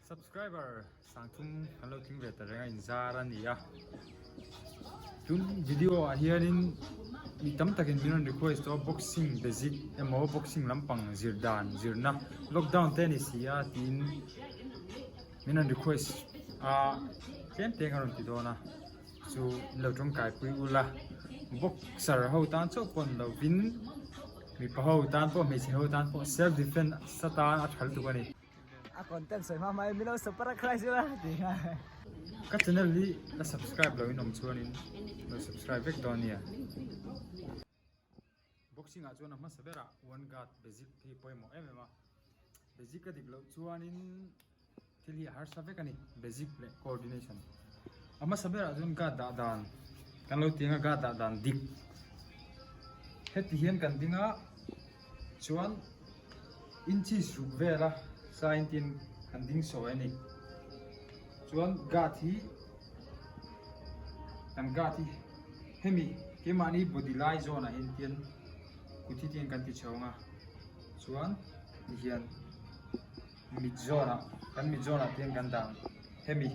Subscriber sangthum kan lo tling ve ta reng a inzar a ni a tun video ah hianin mi tam takin min rawn request tawh a boxing basic emaw boxing lampang zir dan zirna lockdown te a ni si a tiin min rawn request a tlem te ka rawn ti dawn a chu in lo tawngkai pui ula boxer ho tan chauh pawh ni lovin mipa ho tan pawh hmeichhe ho tan pawh self defense atan a tha lutuk a ni. A content sawi hma hma in min lo super a Christ ila ti kha. Ka channel hi la subscribe lo in awm chuanin lo subscribe vek dawn nia. Boxing ah chuan a hmasa berah one guard basic hi pawimawh em em a, basic a dik loh chuanin thil hi a harsa vek a ni, basic leh coordination. A hmasa berah chuan guard dah dan kan lo ti ang a guard dah dan dik heti hian kan ding a. Chuan inches ruk vela sign tin kan ding sawi a ni. Chuan guard hi kan guard hi hemi keimahni body lai zawn ah hian tian kut hi tian kan ti chho ang a chuan tihian mit zawn ah kan mit zawn ah tian kan dah ang hemi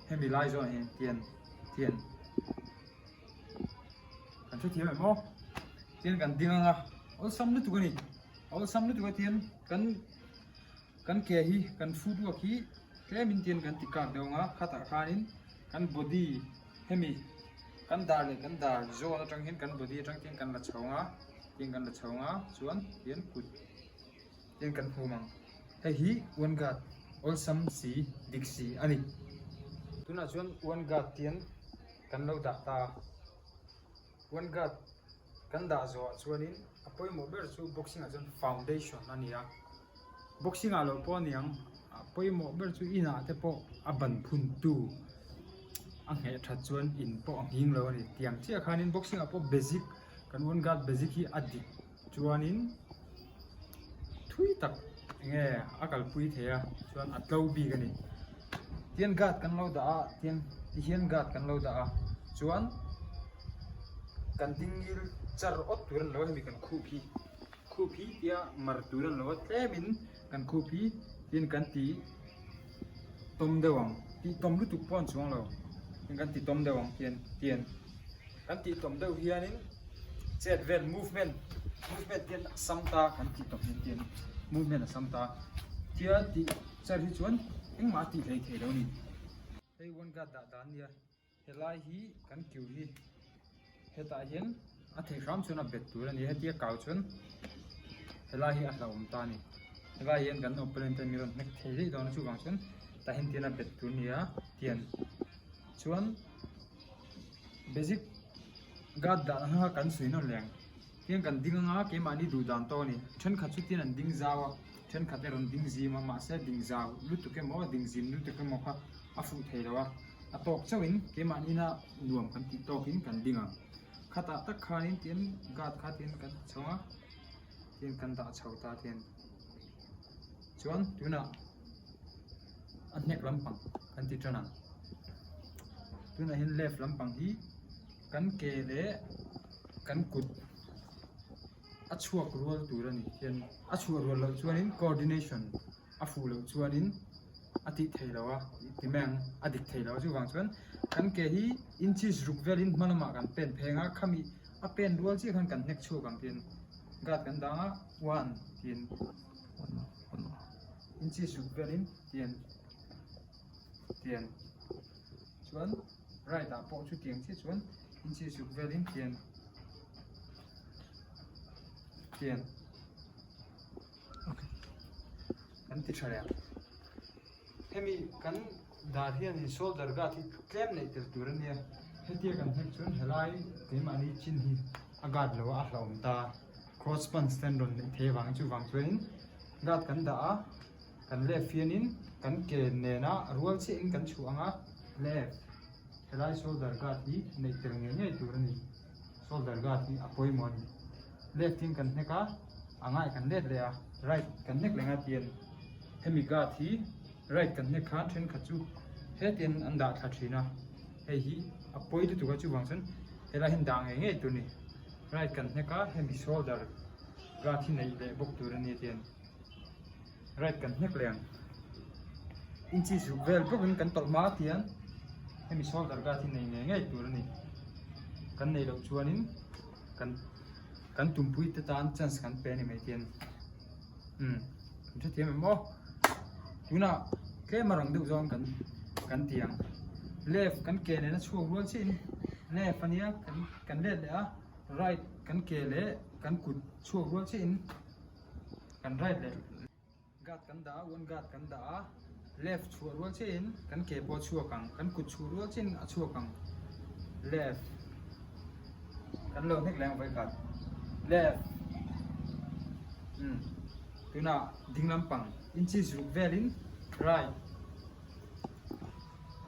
hemi lai zawn ah hian tian tian. Kan hrethiam em aw? Tian kan ding anga awlsam lutuk a ni. Awlsam lutuk a tian kan kan ke hi kan footwork hi tlemin tian kan ti kak deuh anga khatah khanin kan body hemi kan dar leh kan dar zawn atang hian kan body atang tian kan la chho anga tian kan la chho anga chuan tian kut tian kan hum ang. Hei hi one guard awlsam si dik si a ni. Tunah chuan one guard tian. Kan lo dah ta a, one guard kan dah zawhah chuanin a pawimawh ber chu boxing ah chuan foundation a ni a, boxing ah loh pawh a ni ang, a pawimawh ber chu inah te pawh a ban phun tu a ngheh that chuan in pawh a nghing lo a ni tiang chiah khanin boxing ah pawh basic kan one guard basic hi a dik chuanin thui tak enge a kalpui thei a chuan a tlo bik a ni tian guard kan lo dah a tian tihian guard kan lo dah a chuan kan ding ngil char awt tur a ni lo a hemi kan khup hi khup hi tia mar tur a ni lo a tlemin kan khup hi tian kan ti tawm deuh ang tih tawm lutuk pawh a ni chuang lo tian kan ti tawm deuh ang tian tian. Kan tih tawm deuh hianin chet vel movement movement hian a sam ta kan tih tawm hian tian movement a sam ta tia tih char hi chuan engmah a tih hlei thei lo a ni. Hei one guard dah dan nia helai hi kan kiu hi hetah hian a thei hram chuan a bet tur a ni hetia kau chuan helai hi a hlauhawm ta a ni helai hian kan opponent ten min rawn hnek thei daih dawn a chuvang chuan tah hian tian a bet tur a ni a tian chuan. Basic guard dah ang kha kan sawi nawn leh ang tiang kan ding anga keimahni duh dan tawk a ni thenkhat chu tian an ding zau a thenkhat erawh an ding zim a mahse ding zau lutuk emaw ding zim lutuk emaw kha a fuh thei lo a a tawk chauhin keimahni na nuam kan tih tawkin kan ding ang khatah tak khanin tian guard kha tian kan ti chho a tian kan dah chho ta tian chuan tunah. a hnek lampang kan ti tan ang tunah hian left lampang hi kan ke leh kan kut a chhuak rual tur a ni hian a chhuah rual loh chuanin coordination a fuh loh chuanin a tih theih loh a ti mai ang a dik theih loh a chuvang chuan kan ke hi inches ruk velin hma lamah kan pen pheng a khami a pen rual chiah khan kan hnek chhuak ang tiin guard kan dang a one tiin. Inches ruk velin tian tian chuan right ah pawh chutiang chiah chuan inches ruk velin tian tian kan ti tha leh ang hemi kan dar hianin shoulder guard hi tlem neih tel tur a nia hetia kan hnek chuan helai keimahni chin hi a guard lo a a hlauhawm ta. Cross punch te an rawn neih thei avangin chuvang chuanin guard kan dah a, kan left hianin kan ke nena rual chiahin kan chhuah ang a, left helai shoulder guard hi neih tel ngei ngei tur a ni, shoulder guard hi a pawimawh a ni, left hian kan hnek a, a ngai kan let leh a, right kan hnek leh ang a tian hemi guard hi right kan hnek khan thenkhat chu hetin an dah thla thin a, hei hi a pawi lutuk a chuvang chuan helai hian dah ngei ngei tur a ni. Right kan hnek a hemi shoulder guard hi neih leh bawk tur a ni tian right kan hnek leh ang. Inches ruk vel bawkin kan tawlh hma tian hemi shoulder guard hi nei ngei ngei tur a ni. Kan neih loh chuanin kan kan tumpui te tan chance kan pe a ni mai tian umm kan hrethiam em aw. Tunah tlem a rang deuh zawng kan kan ti ang. Left kan ke nena chhuak rual chiahin left ania kan kan let leh a right kan ke leh kan kut chhuak rual chiahin kan right leh. Guard kan dah a, one guard kan dah a, left chhuah rual chiahin kan ke pawh a chhuak ang, kan kut chhuah rual chiahin a chhuak ang, left kan lo hnek leh ang vawikhat, left umm tunah ding lampang inches ruk velin right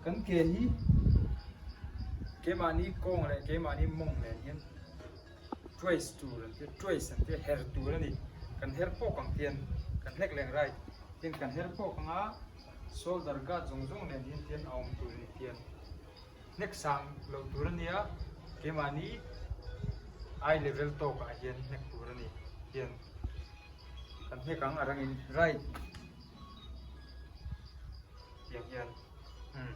kan ke hi keimahni kawng leh keimahni mawng nen hian. Trace tur an tia, trace an tia her tur a ni. Kan her pawk ang tian kan hlek leng right tin kan her pawk anga shoulder guard zawng zawng nen hian tian a awm tur a ni tian hnek sang lo tur a nia keimahni eye level tawk ah hian hnek tur a ni tian kan hnek ang a rangin right tiang hian umm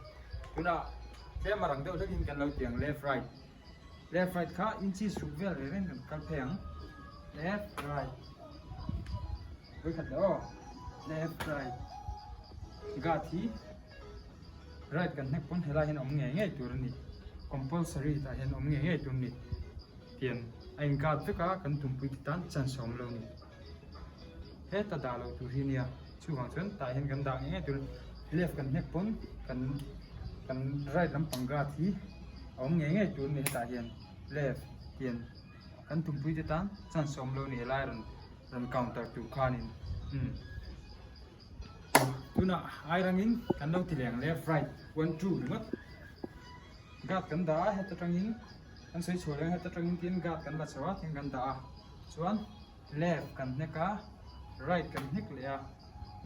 tunah tlem a rang deuh hlekin kan lo tiang left right. Left right kha inches ruk vel reng reng kan kal phei ang. Left right. Voi khat leh aw. Left right. Guard hi right kan hnek pawn helai hian a awm ngei ngei tur a ni. Compulsory tah hian a awm ngei ngei tur a ni. Tian a in guard vek a kan tumpui te tan chance a awm lo a ni. Heta dah loh tur hi nia chuvang chuan tah hian kan dah ngei ngei tur left kan hnek pawn kan kan right lampang guard hi a awm ngei ngei tur a ni hetah hian left tian kan tumpui te tan chance a awm lo a ni helai rawn rawn counter tur khanin umm tunah ai rangin kan lo ti leng left right one two ringawt guard kan dah a heta tangin kan sawi chhuah leh heta tangin tin guard kan la chho a tin kan dah a chuan. Left kan hnek a, right kan hnek leh a,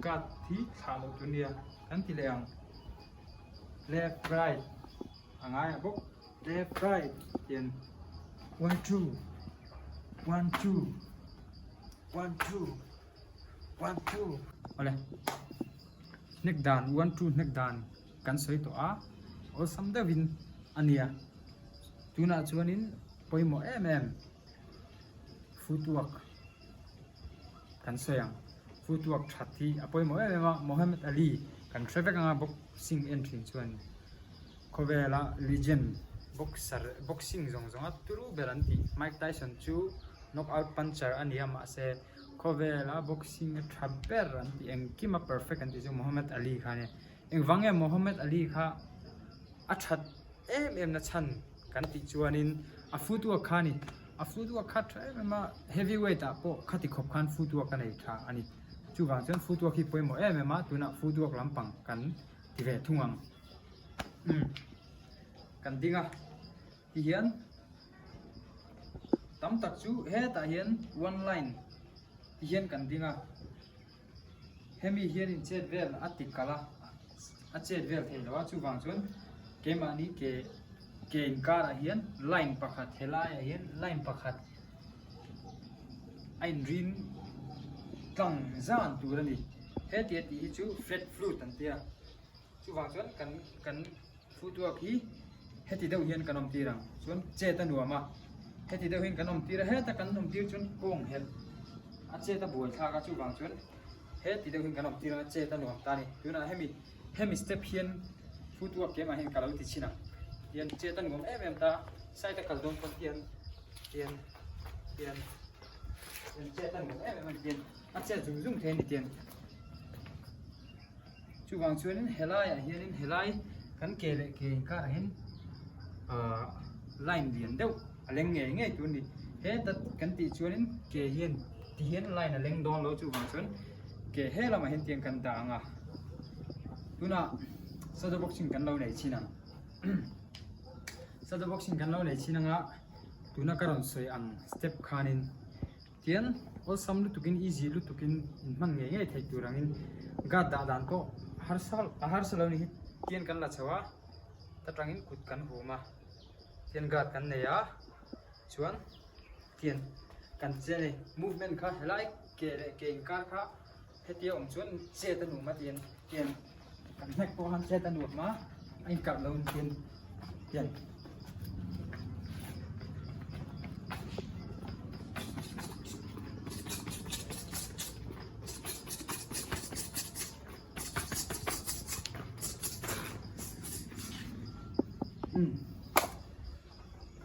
guard hi thlah loh tur nia kan ti leh ang. Left right a ngai ah bawk, left right tian one two, one two, one two, one two. Awle, hnek dan one two hnek dan kan sawi tawh a, awlsam deuhin a nia. Tunah chuanin pawimawh em em. Footwork kan sawi ang footwork that hi a pawimawh em em a Mohammed Ali kan hre vek anga boxing en thin chuan khawvela legend boxer boxing zawng zawng a turu ber an tih Mike Tyson chu knockout puncher a ni a mahse khawvela boxing a tha ber an tih engkim a perfect an tih chu Mohammed Ali kha a ni engvang nge Mohammed Ali kha a that em em na chhan kan tih chuanin a footwork kha a ni a footwork kha tha em em a heavyweight ah pawh khati khawp khan footwork a nei tha a ni chuvang chuan footwork hi pawimawh em em a tunah footwork lampang kan ti ve thung ang umm kan ding a tihian tam tak chu hetah hian one line tihian kan ding a. Hemi hianin chet vel a ti kalh a, a chet vel thei lo a, chuvang chuan keimahni ke ke inkarah hian line pakhat helaiah hian line pakhat a inrin tlang zan tur a ni. Heti a tih hi chu flat flute an tia, chuvang chuan kan kan footwork hi heti deuh hian kan awm tir ang, chuan chet a nuam a, heti deuh hian kan awm tir a, heta kan awm tir chuan kawng helh a chet a buai thlak a, chuvang chuan heti deuh hian kan awm tir ang a chet a nuam ta a ni. Tunah hemi hemi step hian footwork keimah hian ka lo ti chhin ang, tihian chet a nuam em em ta, side a kal dawn pawn hian tihian tihian tihian chet a nuam em em a ni tihian a chet zung zung thei a ni tihian. Chuvang chuanin helaiah hianin helai kan ke leh ke inkarah hian ahh line lian deuh a leng ngei ngei tur a ni. Heta kan tih chuanin ke hian ti hian line a leng dawn lo chuvang chuan ke he lamah hian tiang kan dah ang a. Tunah shadow boxing kan lo nei chin ang shadow boxing kan lo nei chin anga tuna ka rawn sawi ang step khanin. Tian awlsam lutukin easy lutukin in hman ngei ngei theih tur angin guard dah dan pawh harsa a harsa lo ni hi tian kan la chho a ta tangin kut kan hum a tian guard kan nei a chuan tian kan che a ni movement kha helai ke leh ke inkar kha hetia awm chuan chet a nuam a tian tian. Kan hnek pawh khan chet a nuam a, a inkalh lo in hian.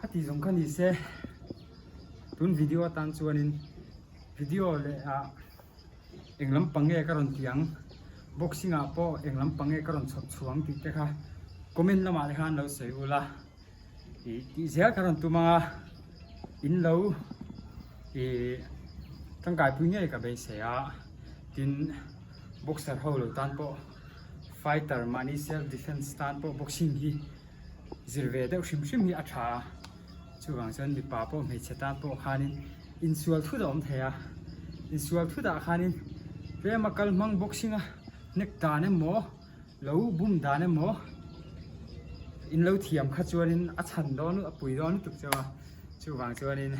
Khati zawng kha ni se tun video atan chuanin video leh ah eng lampang nge ka rawn ti ang boxing ah pawh eng lampang nge ka rawn chhawp chhuang tih te kha comment lamah te khan lo sawi ula ih tih zel ka rawn tum ang a in lo ih tangkai pui ngei ka beisei a tin boxer ho lo tan pawh fighter mahni self defence tan pawh boxing hi zir ve deuh hrim hrim hi a tha a chuvang chuan mipa pawh hmeichhe tan pawh khanin insual thut a awm thei a insual thut ah khanin tlema kal hmang boxing a hnek dan emaw lo bum dan emaw in lo thiam kha chuanin a chhan dawn a pui dawn lutuk chauh a chuvang chuanin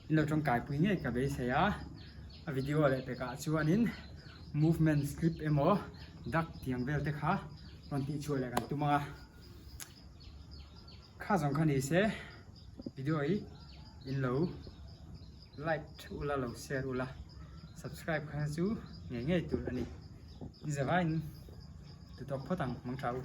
in lo tawngkai pui ngei ka beisei a a video leh pekah chuanin movement script emaw duck tiang vel te kha rawn tih chhuah leh kan tum ang a kha zawng kha ni se video hi in lo like theuh ula lo share ula subscribe kha chu ngei ngei tur a ni ni zavaiin ti tawk phawt ang mang tha u.